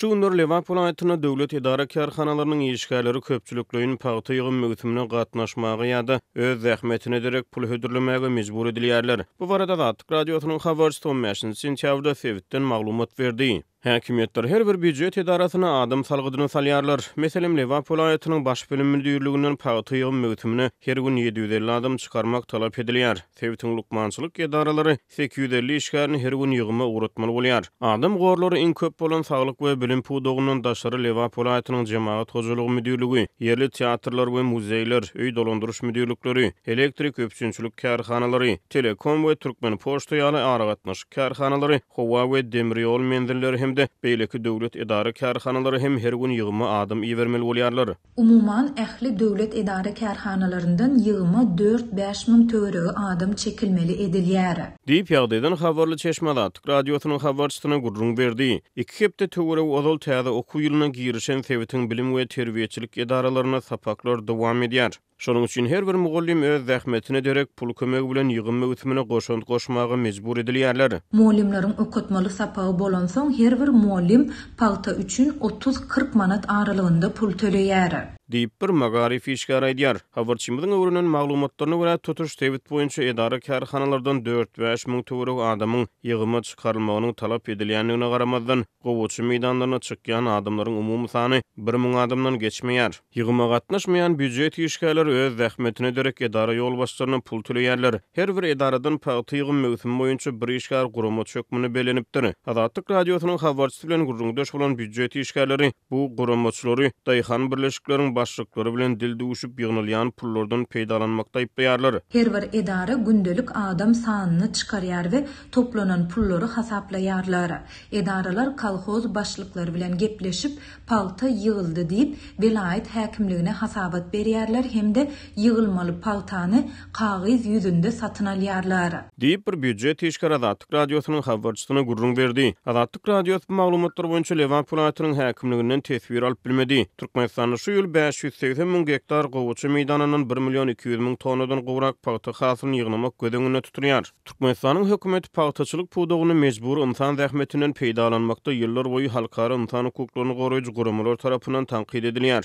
Şu günler Lebap welaýatynda döwlet edara-kärhanalarynyň işgärleri köpçülikleýin pagta ýygym möwsümine gatnaşmaga ýa-da öz zähmetine derek pul hödürlemäge mejbur edilýärler. Bu barada Azatlyk Radiosynyň habarçysy on bäşinji sentýabrda sebitden maglumat berdi. Häkimiýetler her bir býujet edarasyna adam salgydyny salýarlar. Meselem, Lebap welaýatynyň Baş bilim müdirliginden pagta ýygym möwsümine her gün 750 adam çykarmak talap edilýär. Sebitiň lukmançylyk edaralary 850 işgärini her gün ýygyma ugratmaly bolýar. Adam gorlary iň köp bolan saglyk we bilim pudagyndan daşary Lebap welaýatynyň Jemagat hojalygy müdirligi, ýerli teatrlar we muzeýler, öý dolandyryş müdirlikleri, elektrik üpjünçilik kärhanalary, Telekom we Türkmenpoçta ýaly aragatnaşyk kärhanalary, howa we demir ýol menzilleri hem-de beýleki döwlet edara-kärhanalary hem her gün ýygyma adam ibermeli bolýarlar. Umuman, ähli döwlet edara-kärhanalaryndan ýygyma dört-bäş müň töweregi adam çekilmeli edilýär. Diýip, ýagdaýdan habarly çeşme Azatlyk Radiosynyň habarçysyna gürrüň berdi. Iki hepde töweregi ozal täze okuw ýylyna girişen sebitiň bilim we terbiýeçilik edaralarynda sapaklar dowam edýär. Şonuň üçin her bir mugallym öz zähmetine derek pul kömegi bilen ýygym möwsümine goşant goşmaga mejbur edilýärler. Mugallymlaryň okatmaly sapagy bolansoň her bir mugallym pagta üçin otuz-kyrk manat aralygynda pul töleýär. Diýip, bir magaryf işgäri aýdýar. Habarçymyzyň öwrenen maglumatlaryna görä, tutuş sebit boýunça edara-kärhanalardan dört-bäş müň töweregi adamyň ýygyma çykarylmagynyň talap edilýändigine garamazdan, gowaça meýdanlaryna çykýan adamlaryň umumy sany 1000 adamdan geçmeýär. Ýygyma gatnaşmaýan býujet işgärleri öz zähmetine derek edara ýolbaşçylaryna pul töleýärler. Her bir edaradan pagta ýygym möwsümi boýunça bir işgär guramaçy hökmünde bellenipdir. Azatlyk Radiosynyň habarçysy bilen gürrüňdeş bolan býujet işgärleri bu guramaçylary daýhan birleşikleriň başlyklary bilen dil düwüşip ýygnalýan pullardan peýdalanmakda aýyplaýarlar. Her bir edara gündelik adam sanyny çykarýar we toplanan pullary hasaplaýarlar. Edaralar kolhoz başlyklary bilen gepleşip, pagta ýygyldy diýip, welaýat häkimligine hasabat berýärler hem-de ýygylmaly pagtany kagyz ýüzünde satyn alýarlar. Diýip, bir býujet işgäri Azatlyk Radiosynyň habarçysyna gürrüň berdi. Azatlyk Radiosy bu maglumatlar boýunça Lebap welaýatynyň häkimliginden teswir alyp bilmedi. Türkmenistanda şu ýyl 580 müň gektar gowaça meýdanyndan bir million 200 müň tonnadan gowrak pagta hasylyny ýygnamak göz öňünde tutulýar. Türkmenistanyň hökümeti pagtaçylyk pudagyny mejbury ynsan zähmetinden peýdalanmakda ýyllarboýy halkara ynsan hukuklaryny goraýjy guramalar tarapyndan tankyt edilýär.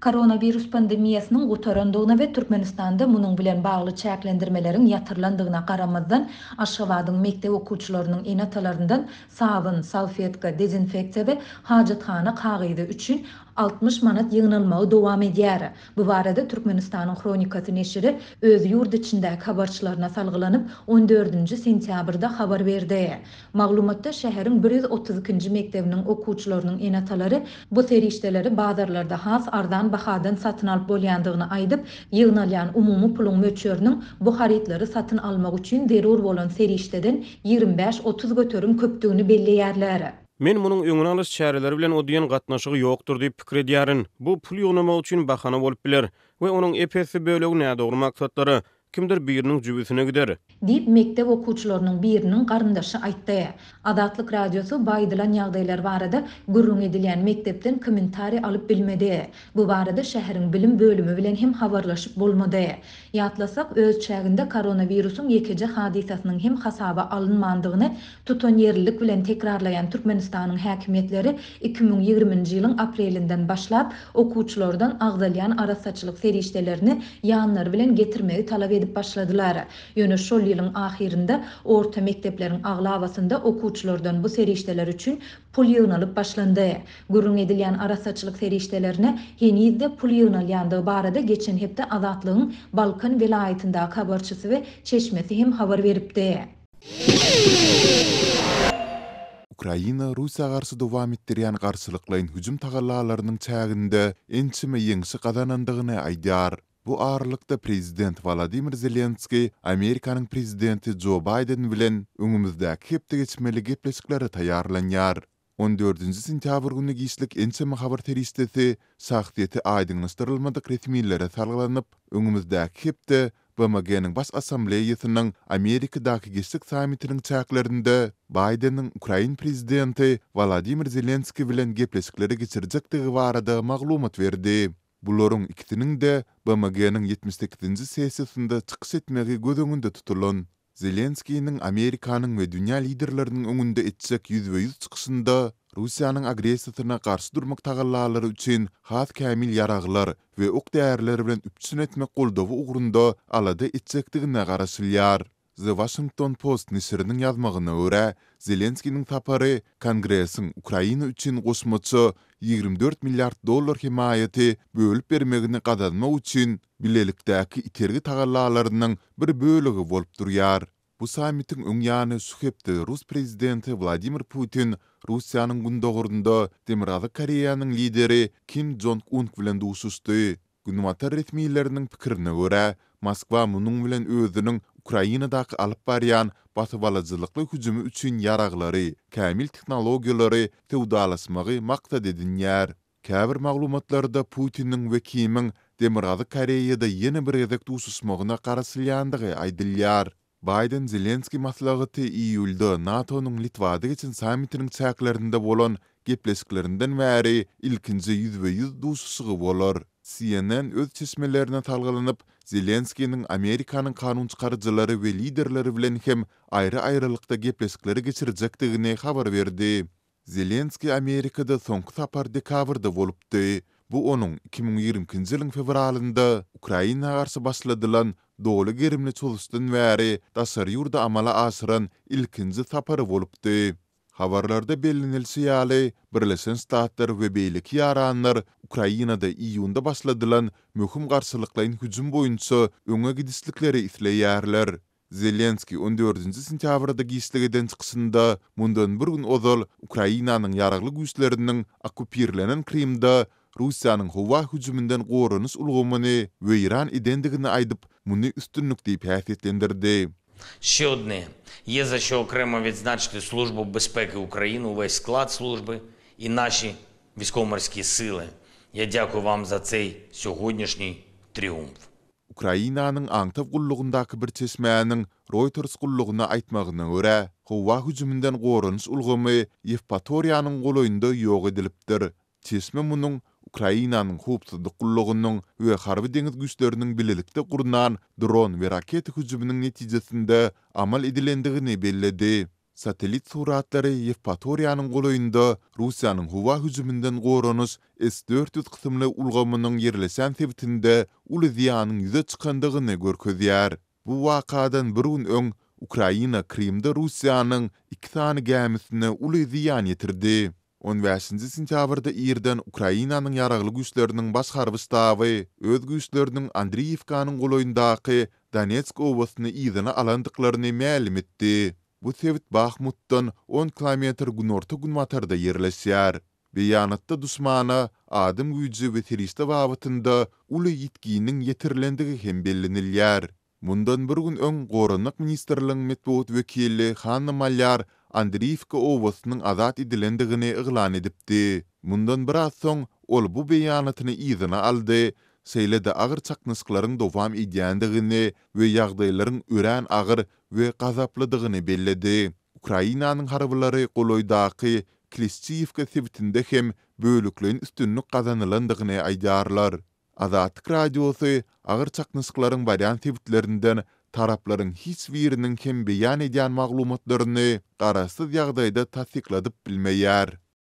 Koronawirus pandemiýasynyň gutarandygyna we Türkmenistanda munuň bilen bagly çäklendirmeleriň ýatyrylandygyna garamazdan, Aşgabadyň mekdep okuwçylarynyň ene-atalaryndan sabyn, salfetka, dezinfeksiýa we hajathana kagyzy üçin 60 manat ýygnalmagy dowam edýär. Bu barada Türkmenistanyň Hronikasy neşiri öz ýurt içindäki habarçylaryna salgylanyp, on dördünji sentýabrda habar berdi. Maglumatda şäheriň bir 132-nji mekdebiniň okuwçylarynyň ene-atalary bu serişdeleri bazarlarda has arzan bahadan satyn alyp bolýandygyny aýdyp, ýygnalýan umumy puluň möçberiniň bu harytlary satyn almak üçin zerur bolan serişdeden 25-30 göterim köpdügini belleýärler. Men munuň öňüni alyş çäreleri bilen o diýen gatnaşygy ýokdur diýip pikir edýärin. Bu pul ýygnamak üçin bahana bolup biler we onuň ep-esli bölegi nädogry maksatlara, kimdir biriniň jübüsine gider. Diýip, mekdep okuwçylarynyň biriniň garyndaşy aýtdy. Azatlyk Radiosy bu aýdylan ýagdaýlar barada gürrüň edilýän mekdepden kommentariý alyp bilmedi. Bu barada şäheriň bilim bölümi bilen hem habarlaşyp bolmady. Ýatlasak, öz çäginde koronawirusyň ýekeje hadysasynyň hem hasaba alynmandygyny tutanýerlilik bilen tekrarlaýan Türkmenistanyň häkimiýetleri 2020-nji ýylyň aprelinden başlap, okuwçylardan agzalýan arassaçylyk serişdelerini ýanlary bilen getirmegi talap edip başladylar. Ýöne şol ýylyň ahyrynda orta mekdepleriň aglabasynda okuwçylardan bu serişdeler üçin pul ýygnalyp başlandy. Gürrüň edilýän arassaçylyk serişdelerine heniz-de pul ýygnalýandygy barada geçen hepde Azatlygyň Balkan welaýatyndaky habarçysy we çeşmesi hem habar beripdi. Ukraina Russiýa garşy dowam etdirýän garşylyklaýyn hüjüm tagallalarynyň çäginde ençeme ýeňşi gazanandygyny aýdýar. Bu aralykda prezident Wolodymyr Zelenskiý Amerikanyň prezidenti Jo Baýden bilen öňümizdäki hepde geçmeli gepleşiklere taýýarlanýar. On dördünji sentýabr güni giçlik ençeme habar serişdesi şahsyýeti aýdyňlaşdyrylmadyk resmilere salgylanyp, öňümizdäki hepde BMG-niň Baş Assambleýasynyň Amerikadaky geçjek sammitiniň çäklerinde Baýdeniň ukrain prezidenti Wolodymyr Zelenskiý bilen gepleşikleri geçirjekdigi barada maglumat berdi. Bularyň ikisiniň-de BMG-niň 78-nji sessiýasynda çykyş etmegi göz öňünde tutulan. Zelenskiniň Amerikanyň we dünýä liderleriniň öňünde etjek ýüzbe-ýüz çykyşynda Russiýanyň agressiýasyna garşy durmak tagallalary üçin has kämil ýaraglar we ok-däriler bilen üpjün etmek goldawy ugrunda alada etjekdigine garaşylýar. The Washington Post neşiriniň ýazmagyna görä, Zelenskiniň sapary Kongresiň Ukraina üçin goşmaça 24 milliard dollar hemaýaty bölüp bermegini gazanmak üçin bilelikdäki itergi tagallalarynyň bir bölegi bolup durýar. Bu sammitiň öň ýany şu hepde rus prezidenti Wladimir Putin Russiýanyň gündogarynda Demirgazyk Koreýanyň lideri Kim Jong Un bilen duşuşdy. Günbatar resmileriniň pikirine görä, Moskwa munuň bilen özüniň Ukrainadaky alyp barýan basybalyjylykly hüjümi üçin ýaraglary, kämil tehnologiýalary söwdalaşmagy maksat edinýär. Käbir maglumatlarda Putiniň we Kimiň Demirgazyk Koreýada ýene bir gezek duşuşmagyna garaşylýandygy aýdylýar. Baýden-Zelenskiý maslahaty iýulda NATO-nyň Litwada geçen sammitiniň çäklerinde bolan gepleşiklerinden bäri ilkinji ýüzbe-ýüz duşuşygy bolar. CNN öz çeşmelerine salgylanyp, Zelenskiniň Amerikanyň kanunçykaryjylary we liderleri bilen hem aýry-aýrylykda gepleşikleri geçirjekdigini habar berdi. Zelenskiý Amerikada soňky sapar dekabrda bolupdy. Bu onuň 2022-nji ýylyň fewralynda Ukraina garşy başladylan doly gerimli çozuşdan bäri daşary ýurda amala aşyran ilkinji sapary bolupdy. Habarlarda bellenilişi ýaly, Birleşen Ştatlar we beýleki ýaranlar Ukrainada iýunda başladylan möhüm garşylyklaýyn hüjüm boýunça öňe gidişlikleri isleýärler. Zelenskiý on dördünji sentýabrda giçlik eden çykyşynda mundan bir gün ozal Ukrainanyň Ýaragly Güýçleriniň okkupirlenen Krymda Russiýanyň howa hüjüminden goranyş ulgamyny weýran edendigini aýdyp, muny üstünlik diýip häsiýetlendirdi. Ще одне. Є за що окремо відзначити Службу безпеки України, увесь склад служби і наші військово-морські сили. Я дякую вам за цей сьогоднішній тріумф. Ukrainanyň aňtaw gullugyndaky bir çeşmäniň Reuters gullugyna aýtmagyna görä, howa hüjüminden goranyş ulgamy Ýewpatoriýanyň golaýynda ýok edilipdir. Çeşme munuň Ukrainanyň howpsuzlyk gullugynyň we harby-deňiz güýçleriniň bilelikde gurnan dron we raketa hüjüminiň netijesinde amal edilendigini belledi. Satellit suratlary Ýewpatoriýanyň golaýynda Russiýanyň howa hüjüminden goranyş S 400 kysymly ulgamynyň ýerleşen sebitinde uly zyýanyň ýüze çykandygyny görkezýär. Bu wakadan bir gün öň Ukraina Krymda Russiýanyň iki sany gämisine uly zyýan ýetirdi. On bäşinji sentýabrda irden Ukrainanyň Ýaragly Güýçleriniň Baş harby ştaby öz güýçleriniň Andriýewkanyň golaýyndaky Donetsk obasyny yzyna alandyklaryny mälim etdi. Bu sebit Bahmutdan on kilometr günorta-günbatarda ýerleşýär. Beýanatda duşmana adam güýji we serişde babatynda uly ýitginiň ýetirilendigi hem bellenilýär. Mundan bir gün öň Goranmak ministrligiň metbugat wekili Hanna Malýar Andriýewka obasynyň azat edilendigini yglan edipdi. Mundan biraz soň ol bu beýanatyny yzyna aldy, şeýle-de agyr çaknyşyklaryň dowam edýändigini we ýagdaýlaryň örän agyr we gazaplydygyny belledi. Ukrainanyň harbylary golaýdaky Klişçiýewka sebitinde hem bölekleýin üstünlik gazanylandygyny aýdýarlar. Azatlyk Radiosy agyr çaknyşyklaryň barýan sebitlerinden taraplaryň hiç biriniň hem beýan edýän maglumatlaryny garaşsyz ýagdaýda tassykladyp bilmeýär.